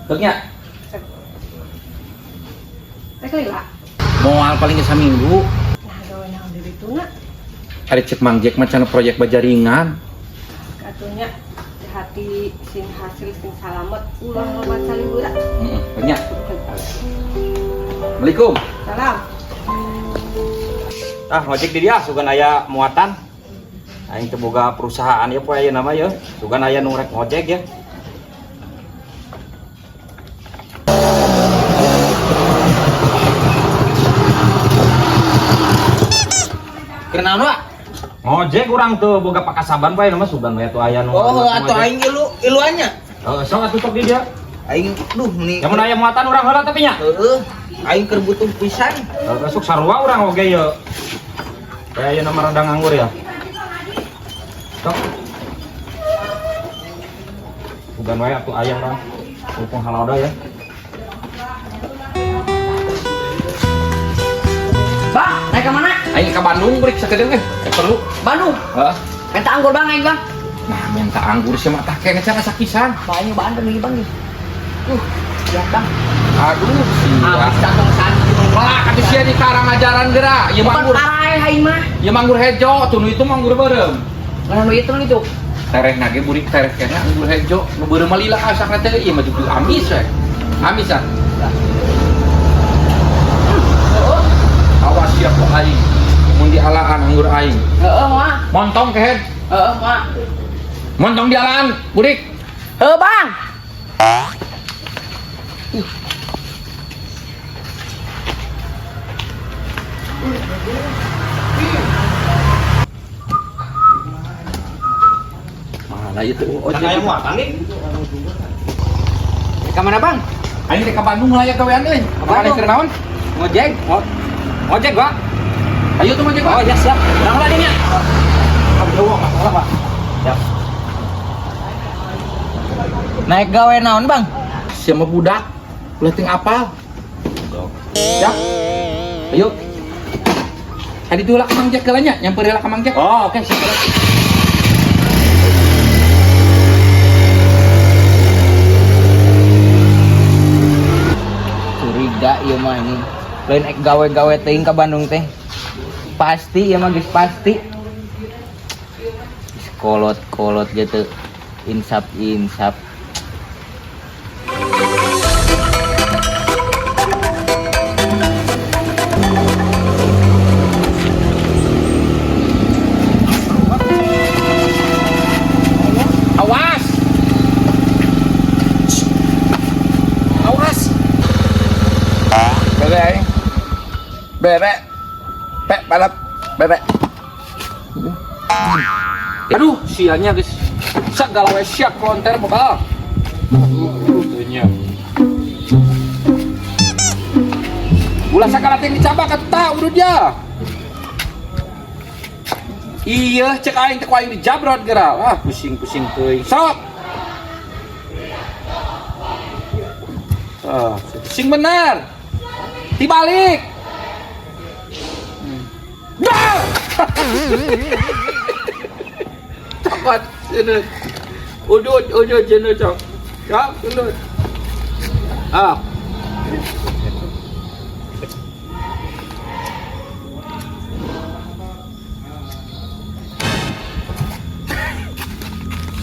Keuknya. Rek lila. Moal paling ge saminggu. Nah, gawe naon di ditu na? Ari cek Mang Jack mah cenah proyek bajaringan. Katunya hati sing hasil sing salamet ulah loba caliwura. Heeh, nya. Assalamualaikum. Salam. Ah, ngojek di dia sugan aya muatan. Aing teu boga perusahaan ya poe ayeuna mah ya. Sugan aya nu rek ngojek ya. Keur naon wa? Ngojek urang teu boga pakasaban poe ayeuna mah sugan we atuh aya nu. Oh, atuh aing iluannya. Heeh, sok atuh sok di dia. Aing duh nih. Jamun aya muatan urang heula tapi nya. Heeh. Aing keur butuh pisan. Heeh, sok sarua urang oge ye. Poe ayeuna mah rada nganggur ya. Sok. Sugan we atuh aya lah. Mumpung halodo ya. Bang, naik ke mana? Aing ka Bandung break sakedeung eh. Perlu. Bandung. Heeh. Minta anggur bang, aing bang. Nah, minta anggur sih mah tah kene cenah sakisan. Bang, aing Bandung nih bang nih. Siap bang. Aduh, sia. Habis kantong santi. Malah atuh sia di karang ajaran geura. Ieu mah Bukan anggur. parai aing mah. Ieu mah anggur hejo, tuh nu itu mah anggur beureum. Mana nu itu nu itu? Tereh nage burik tereh kene anggur hejo, nu beureum mah lila asakna teh ieu mah juga amis we. Amis ah. Awas siap ku aing. Mun dialaan anggur aing. Heeh, mah. Montong kehed. Heeh, mah. Montong dialaan, burik. Heeh, bang. Mana itu Can aya ojek? muatan nih. Naik ke mana bang? Aing teh ka Bandung lah ya gawean euy. Ka Ka Bandung. keur naon? Ngojek. Ngojek, Pak. Ayo tuh ngojek, Pak. Oh, ya siap. Urang lah dinya. Aduh, masalah, Pak. Siap. Naik gawe naon, Bang? Sia mah budak. Ulah ting apal. Ya. Ayo. Tadi tuh lah ka Mang Jack heula nya, nyamper heula ka Mang Jack. Oh, oke, siap. Curiga ieu mah ini. Lain ek gawe-gawe teuing ka Bandung teh. Pasti ieu mah geus pasti. Geus kolot-kolot gitu. Insap-insap. Awas. Awas. Bebe aing. Bebe. Pe balap. Bebe. Aduh, sialnya guys. Segala we siap konter bakal. Nya. Ulah sagala teh dicabak atuh udah dia. Iya, cek aing teh ku aing dijabrot geura. Ah, pusing-pusing teuing. Sok. Ah, pusing bener. Dibalik. Dah! Cokot, sini. Udut, udut, sini, cok. Cok, udut. Ah.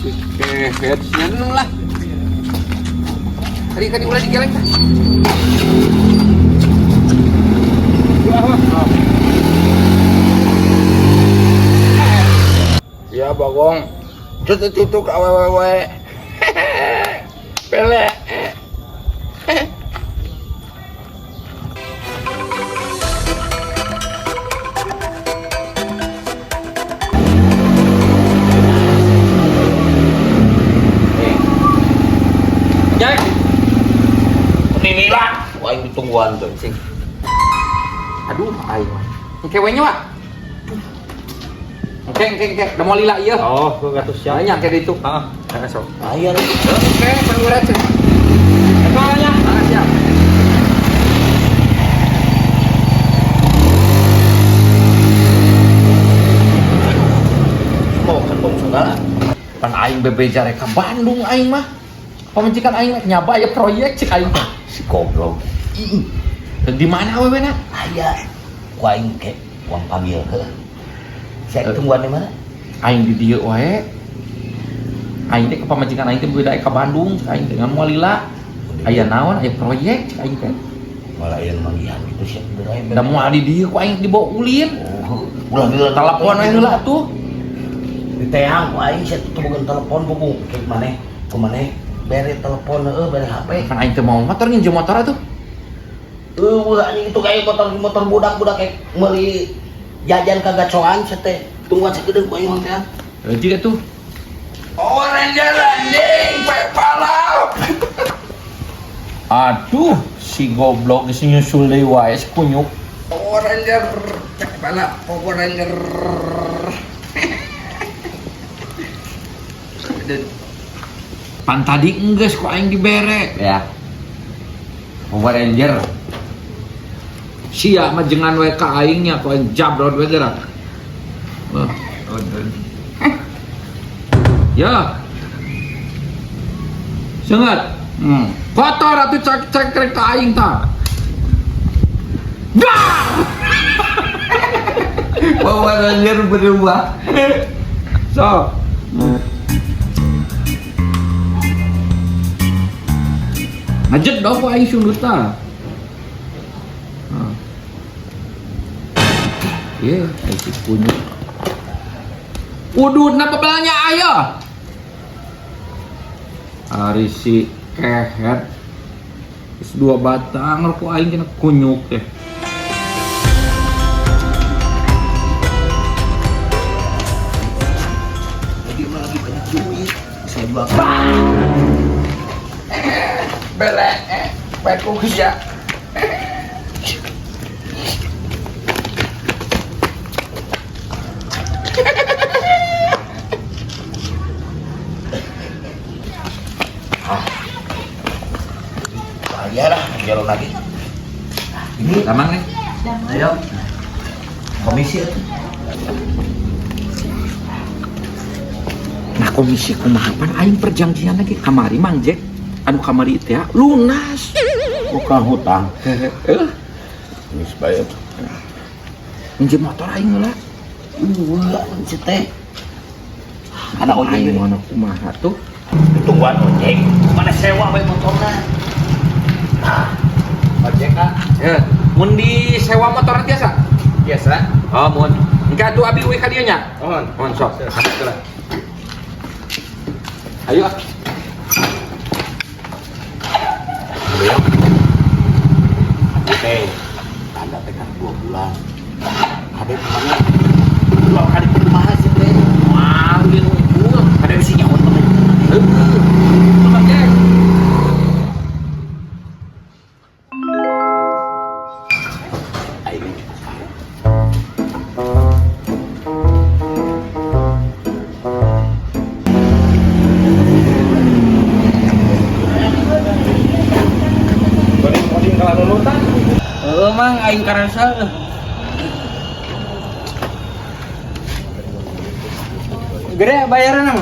Si kehet, sini lah. Tadi kan ulah digeleng tah. Ya bagong, tutup awewe. Pele. Jack, Ninilah, wah ini tungguan tuh. sing. Aduh, aing. Engke we nya, Wak. Engke, engke, engke. Udah mau lila ieu. Oh, gua atuh siap. Banyak kayak gitu. Heeh, heeh, sok. Ayah. Oke, pengurat. Soalnya Ah, siap. Mau ketemu segala. Pan aing bebeja rek ka Bandung aing mah. Pamajikan aing rek nyaba aya proyek cek aing teh. Si goblok. Ih. Di mana awewena? Aya. Ku aing ke uang panggil heuh. Saya tungguan di mana? Aing di dieu wae. Aing teh ke pamajikan aing teh beda ka Bandung, cek aing teh ngan moal lila. Aya naon, aya proyek cek aing teh. Malah aya nu manggihan gitu sia. Da moal di dieu ku aing dibawa ulin. Oh, ulah lila Telepon we heula atuh. Diteang ku aing sia teu boga telepon buku. Kayak maneh, ku maneh bere telepon heueuh, bere HP. Kan aing teh mau motor nginjem motor atuh. Eueuh anjing itu kayak motor-motor budak-budak kayak meuli jajan kagacoan sia teh. Tungguan sakedeung ku aing mah teh. Leutik atuh. Power Ranger anjing, pek balap. Aduh, si goblok geus nyusul deui wae si kunyuk. Power Ranger, pek balap, Power Ranger. Pan tadi enggeus ku aing dibere. Ya. Power Ranger. Sia mah jengan we ka aing nya ku aing jabrod we geura. Ya. Seungeut. Kotor atuh cek-cek rek ka aing tah. Dah! Power Ranger berubah. So. Ngajet dong ku aing sundut tah. Iya, aing si kunyuk. Udut napa belanja ayo? Ari si kehet. Terus dua batang rokok aing kena kunyuk teh. Jadi mah lagi banyak duit, bisa jual. Bele, beku ya. Bahaya lah, jalan lagi. Ini Damang nih. Ayo. Komisi itu. Nah komisi kumaha pan aing perjanjian lagi kamari Mang Jack anu kamari teh lunas. Bukan hutang. Heeh. Geus bayar. Minjem motor aing heula. Eueuh si teh. Ada ojek Aing mana kumaha tuh? Ditungguan ojek. Mana sewa we motorna? Nah, ojek ah. Ya, mun di sewa motor biasa? Biasa. Oh, mun. Engke atuh abi uih ka dieu nya. Mohon. Mohon sok. Masuk lah. Ayo ah. Teh, tanda teh kan 2 bulan. Kade kemana? Dua kali kumaha sih teh? Wah, ulin unggul. Kade bisi nyawa temen. Heuh. Mang Jack. Aing cukup. Goding-goding kalau lulutan. Heeh, Mang, aing karasa. Gede bayaran, Mang.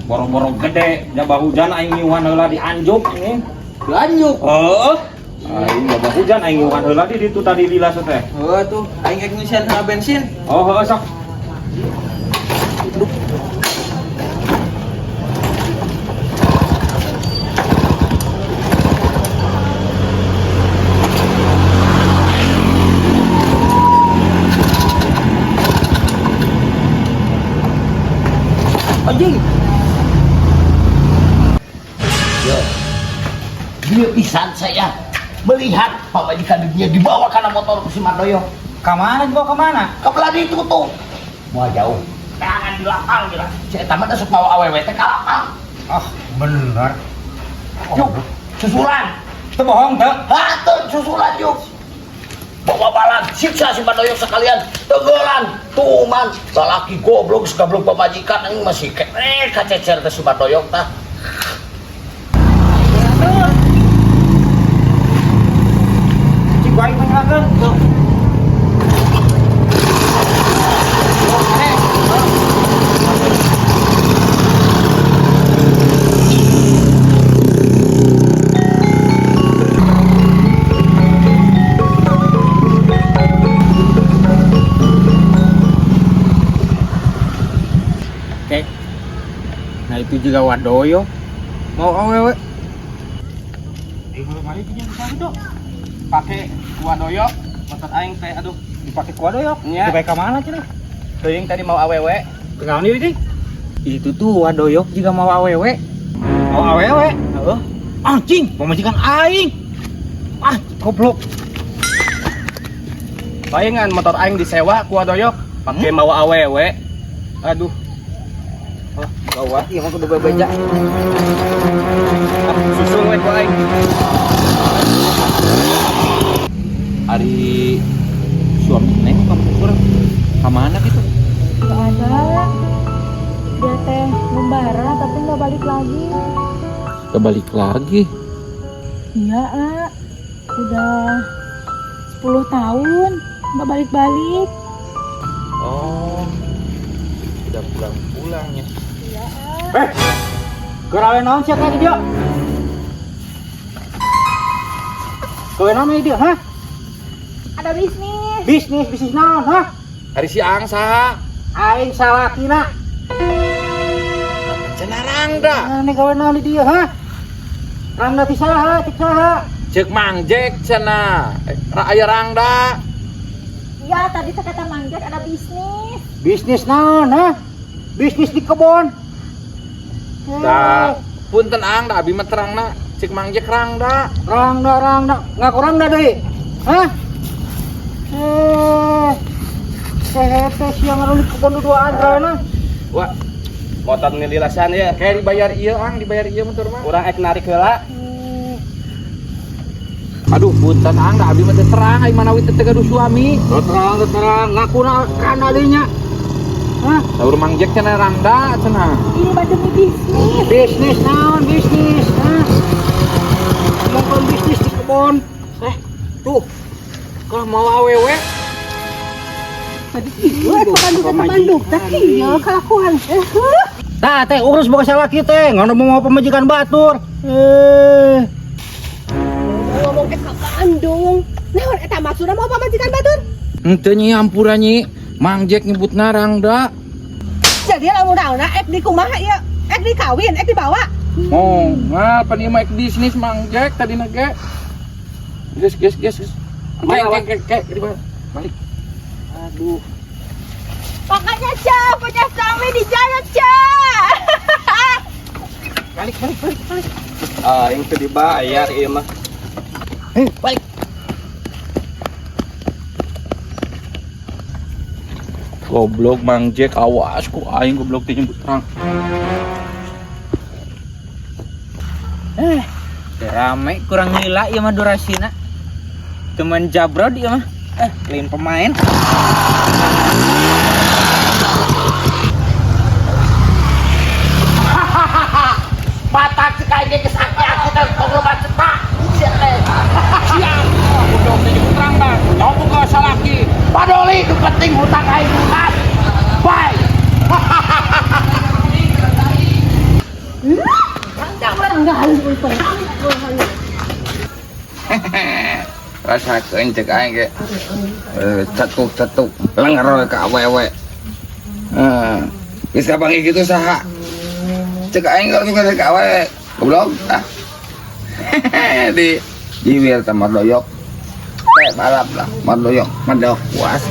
Boro-boro gede, jaba hujan aing ngiuhan heula di anjuk ini. Lanjut. Heeh. Aing jaba hujan aing ngiuhan heula di ditu tadi lila teh. Heeh tuh, aing ek ngisian heula bensin. Oh, heeh sok. Anjing. Yo. Dia pisan saya melihat pamajikan dunia dibawa karena motor ke si Mardoyo. Kamana dibawa kemana? Ke belah itu tuh. Wah jauh. Tangan di lapang jelas. Saya tamat sok mawa awewe teh ka lapang. Ah, bener. Yuk, susulan. Itu bohong teu? Hah, tuh susulan yuk. Bawa balan, siksa si Mardoyo sekalian. Tenggelan, tuman, lalaki goblok, segablok pamajikan ini masih kacecer ke si Mardoyo tah. Cik aing mah tuh. Juga wadoyo. Mau awewe. Pake wadoyo motor aing teh aduh Dipake ku wadoyo. Nya. Dipake ka mana cenah? Teuing tadi mau awewe. Kenaon ieu teh? Itu tuh wadoyok juga mau awewe. Mau awewe? Heeh. Anjing, pamajikan aing. Ah, goblok. Palingan motor aing disewa ku wadoyok pake mau awewe. Aduh. Oh, gawat. Iya mah kudu bebeja. Ah, susul we ku aing. Ari suami neng kamu kurang ka mana gitu? Gak ada. Dia teh membara tapi nggak balik lagi. Gak balik lagi. Iya, A. Udah 10 tahun nggak balik-balik. Oh, udah pulang-pulang ya. Iya, A. Gawe naon sia ka dieu? Gawe naon ieu dia, hah? Ada bisnis. Bisnis, bisnis naon, hah? Ari si Aang saha? Aing salakina. Cenah rangda. Ini gawe naon di dieu, hah? Rangda ti saha, ti saha? Cek Mang Jack cenah. Aya rangda. Iya, tadi kata Mang Jack ada bisnis. Bisnis naon, hah? Bisnis di kebon. Da, punten Ang, da abi mah terangna. Cek Mang Jack rangda. Rangda, rangda. Ngaku rangda deui. Hah? Eh, teh siang ngarulik kebon duaan rana. Wah, motor nililasan ya. Kayak dibayar ieu Ang, dibayar ieu motor mah. Urang ek narik heula. Aduh, punten Ang, da abi mah teu terang ai manawi teu gaduh suami. Terang, terang, ngaku rangda deui nya. Hah? Saur Mang Jack cenah rangda cenah. Ini mah demi bisnis. Bisnis naon bisnis, hah? Ngomongkeun bisnis di kebon. Eh, tuh. Kah mau awewe? Iya, ke Bandung ke Bandung teh iya kelakuan. Tah teh urus boga salaki teh, ngono mau pamajikan batur. Eh, Ngomong ke Bandung. Naon eta maksudna mau pamajikan batur? henteu nyi ampura nyi. Mang Jack nyebutna rangda. Jadi lamun naonna ek di kumaha ieu? Ek dikawin, ek dibawa. Oh, ngal pan ieu mah ek bisnis Mang Jack tadi na ge. Geus geus geus. geus. Mana, Ke ke ke ke balik. Aduh. Makanya, Ca, punya suami di jalan, Ca. Balik balik balik balik. Ah, aing teu dibayar ieu mah. Eh, balik. Goblok Mang Jack awas ku aing goblok teh nyebut terang. Eh, teu rame kurang lila ieu mah durasina. Teman jabrod ieu mah. Eh, lain pemain. Batak cek aing ge geus aki-aki teh goblok cetak. Sia teh. Siap. Goblok teh nyebut terang bang. Nyawa boga salaki. Padoli nu penting hutang aing lunas. Bye. Rasakeun cek aing ge. Cetuk-cetuk lenger ka awewe. Heeh. Geus kapanggih kitu saha? Cek aing kalau suka ka awewe. Goblok ah. Di jiwir teh mardoyok. Teh balap lah, mardoyok, mardoyok puas.